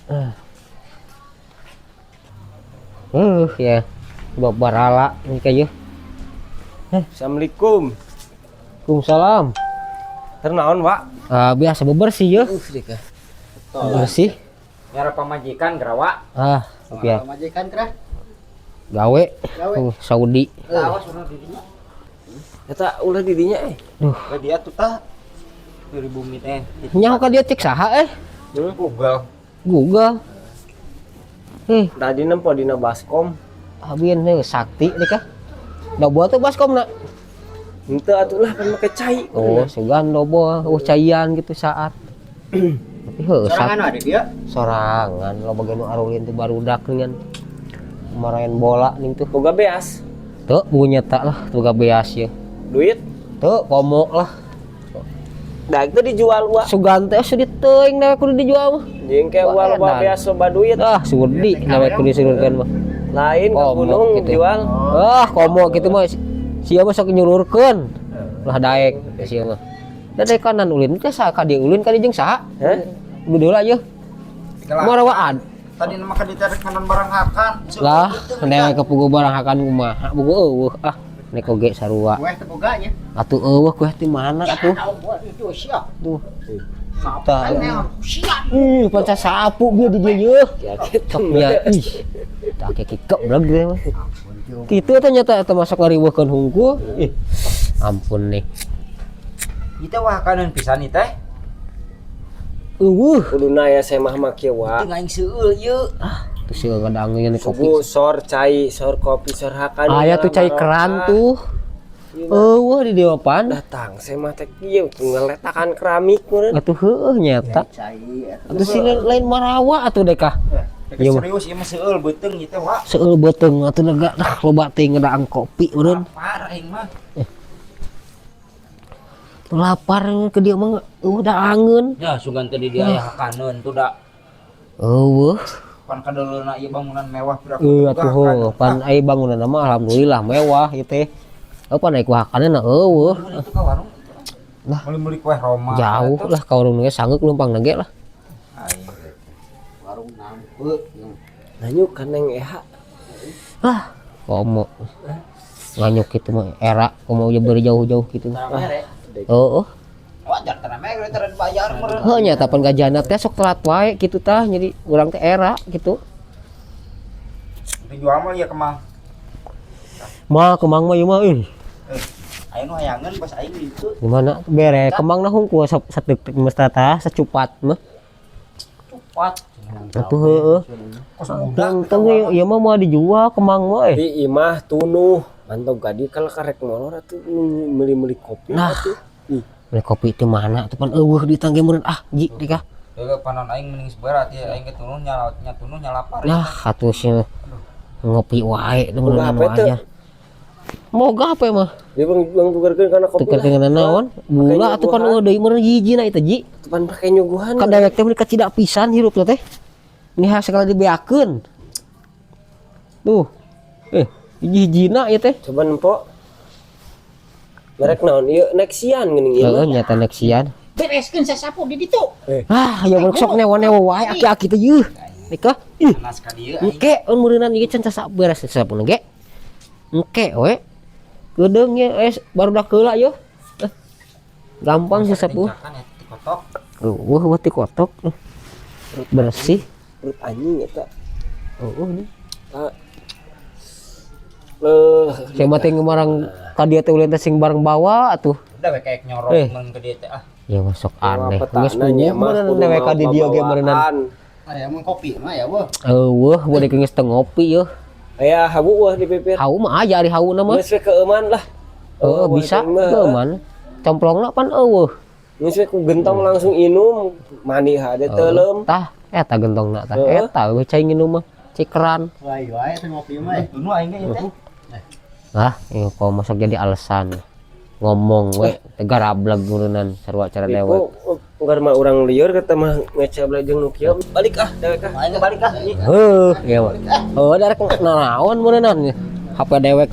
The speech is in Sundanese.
Ah. Ya. Barala ini kayak. Assalamualaikum. Waalaikumsalam. Keur naon, Pak? Ah, biasa bebersih ya. Dika. Bersih. Nyara pamajikan gerawa. Ah, ya. Majikan kerah. Gawe. Gawe. Saudi. Awas ulah didinya. Eta ulah didinya eh. Duh. Ke dia tuh tah. Dari bumi teh. Nyaho ka dia cek saha eh? Google. Google. Eh, Tadi nempo dina baskom. Abien nih sakti nih kah? Dobol tuh baskom nak. Henteu atuh lah kan make cai. Oh, sugan dobol, caian gitu saat. Tapi heuh Sorangan ada dia. Sorangan lo bagian nu arulin tuh barudak dengan marahin bola ning tuh. Boga beas. Tuh punya tak lah, boga beas ya. Duit. Tuh komo lah. Da itu dijual wa. Sugan teh sudi teuing na kudu dijual mah. Jeung ke Wah, wa loba edan. Beas loba duit. Ah, sudi na kudu disururkeun mah. Lain ke Komo gunung gitu. Jual. Ah, komo gitu mah sia mah sok nyulurkeun. Lah daek sia mah. Da daek kanan ulin teh saha ka dieu ulin ka dieu jeung saha? Hah? Kudu heula yeuh. Marawaan. Tadi nama ka ditarik kanan barang hakan. Lah, dewek kepugu barang hakan kumaha? Buku eueuh ah. Nek oge sarua. Kue teu boga nya. Atuh eueuh kueh ti mana atuh? Itu sia. Tuh. Tah. Ih, panca sapu bieu di dieu yeuh. Ya gitu. Sok nya ih. Tak keki keblek ge mah. Kitu ternyata eta masuk ngariweuhkeun hungkul. Ih. Ampun nih. Itu wah kanan pisan nih teh. Eueuh. Kuduna ya semah mah kieu wa. Itu ngaing seueul ieu. Tuh sih ngadangin kopi. Subuh sor cai, sor kopi, sor hakan. Aya tuh cai keran tuh. Eueuh di dieu pan. Datang semah teh kieu ngeletakan keramik meureun. Atuh heueuh nyata. Cai. Atuh si lain marawa atuh dekah. Iya mah. Serius ieu mah seueul beuteung ieu teh wa. Seueul beuteung atuh lega dah loba teuing ngedaang kopi meureun. Lapar aing mah. Lapar ke dia mah eueuh da angeun. Ya sugan teh di dia aya hakaneun tuh da. Eueuh. Pan kadeuleuna ieu bangunan mewah pira. Eueuh atuh heuh pan ai bangunan mah alhamdulillah mewah ieu teh. Eueuh pan ai ku hakaneun eueuh. Itu ka warung. Lah. Meuli-meuli kue Roma. Jauh lah ka warung ge sanggeuk leumpang ge lah. Aing. Warung nampe. Nanyuk ka Neng Eha. Lah, komo. Nganyuk gitu mah era komo beri jauh-jauh gitu. Oh, oh. Wajar teh mere teh bayar meureun. Heuh nya pan gajana teh sok telat wae kitu tah jadi urang teh era gitu. Dijual mah ya kemang. Mah kemang mah ieu mah ih. Eh, aya nu hayangeun bos aing gitu. Gimana bere kemang na hungkul sadeuk mesti tah sacupat mah. Cepat. Atuh heueuh. Kos budak. Teng ieu mah moal dijual kemang mah eh. Di imah tunuh. Mantap gadi kalau karek molor atuh meuli-meuli kopi Nah. atuh. Ih, Beli kopi itu mana tuh pan eueuh di tangge meureun ah ji dika. Heeh, panon aing mending berat ya aing ge tunuh nyala nya tunuh nyalapar. Nah, atuh sih ngopi wae teu Boga meureun HP teu? aja. Moga HP mah. Dia bang bang tukerkeun kana kopi. Tuker lah. dengan naon? Gula atuh pan eueuh deui meureun hijina itu ji. Pan pake nyuguhan. Kan dewek teh meuni kacida pisan hirup teh. Ini segala dibeakeun. Tuh. Eh, hiji-hijina ieu teh. Coba nempo. Merek naon? Ieu Nexian geuning ieu. Heeh, mah. nyata Nexian. Bereskeun sasapu di ditu. Ah, ya mun sok newa-newa wae aki-aki teh yeuh. Nikah. Ih, Panas ka dieu aing. engke meureunnan ieu can sasak beres sasapu ge. Engke we. Geudeung ye es barudak heula yeuh. Eh, gampang sasapu. Tinjakan eta ti kotok. Eueuh wah ti kotok. Eh, bersih. Perut anjing eta. Eueuh nih. Ah. Eh, Saya mah teh ngemarang ka dieu teh ulin teh sing bareng bawa atuh. Udah we kayak nyorok Eh. mun ke dieu teh ah. Ya mah sok aneh. petana Geus nya puguh mah meureun kudu dewek ka di dieu ge meureunnan. bawaan. Aya mun kopi mah ya weuh. Eueuh, boleh geus teu ngopi yeuh. Aya habu wah di pipir. Hau mah aya ari hauna mah. Geus we keueuman lah. Heeh, Eueuh, bisa teh mah. man. Complongna pan eueuh. Geus we ku gentong langsung inum, mani hade teuleum. Tah, eta gentongna tah. Heeh. Eta we cai nginum mah. Cai keran. Wae wae teh ngopi mah. Tunu aing ge ieu teh. Lah, ieu kok masuk jadi alasan. Ngomong we teh garableg meureunnan sarua cara dewek. Ibu, unggar mah urang lieur kata mah ngecabla jeung nu kieu. Balik ah dewek ah. Aing balik ah. Heuh, ieu mah. Heuh, darek nanaon meureunnan. HP dewek.